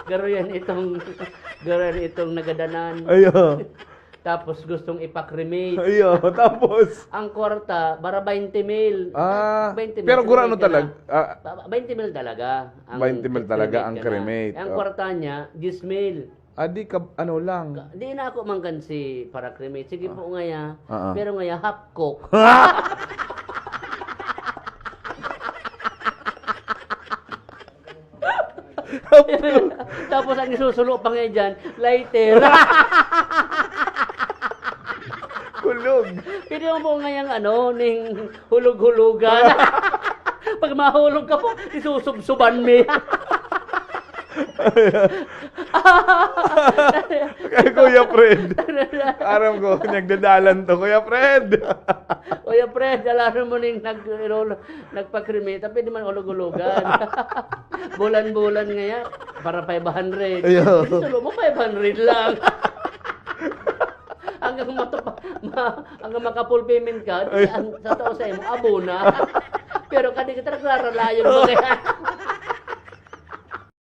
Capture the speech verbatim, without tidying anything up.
Garo yan itong, garo yan itong nagadanan. Ayo. Tapos gustong ipakremate. Ayo, tapos. Ang kwarta, bara twenty mil. Ah, twenty mil, pero gurano cremate na. Talaga? Ah, Ba- twenty mil talaga. Ang twenty mil talaga cremate ang na. Cremate, Ang oh. Kwarta niya, diyes mil. Adi ka, ano lang. Di na ako man kan si para cremate. Sige po ngaya. Ah, ah. Pero ngaya, half cook. Tapos ang isusulo pa ngayon dyan, lighter. Kulog. Pwede mo po ngayang ano, ning hulog-hulugan. Pag mahulog ka po, isusubsuban mi. Kay Kuya Fred. Aram ko, nagdadalan to. Kuya Fred! Kuya Fred, alaram mo ning nag, nagpa-cremate, pwede man hulog-hulugan. Bulan-bulan ngaya, para five hundred. Ayo. Isulo mo, five hundred lang. Hanggang matupa, ma, hanggang maka-full payment ka, di, ang, sa tao sa imo, abo na. Pero kadi kita nagraralayon mo kaya.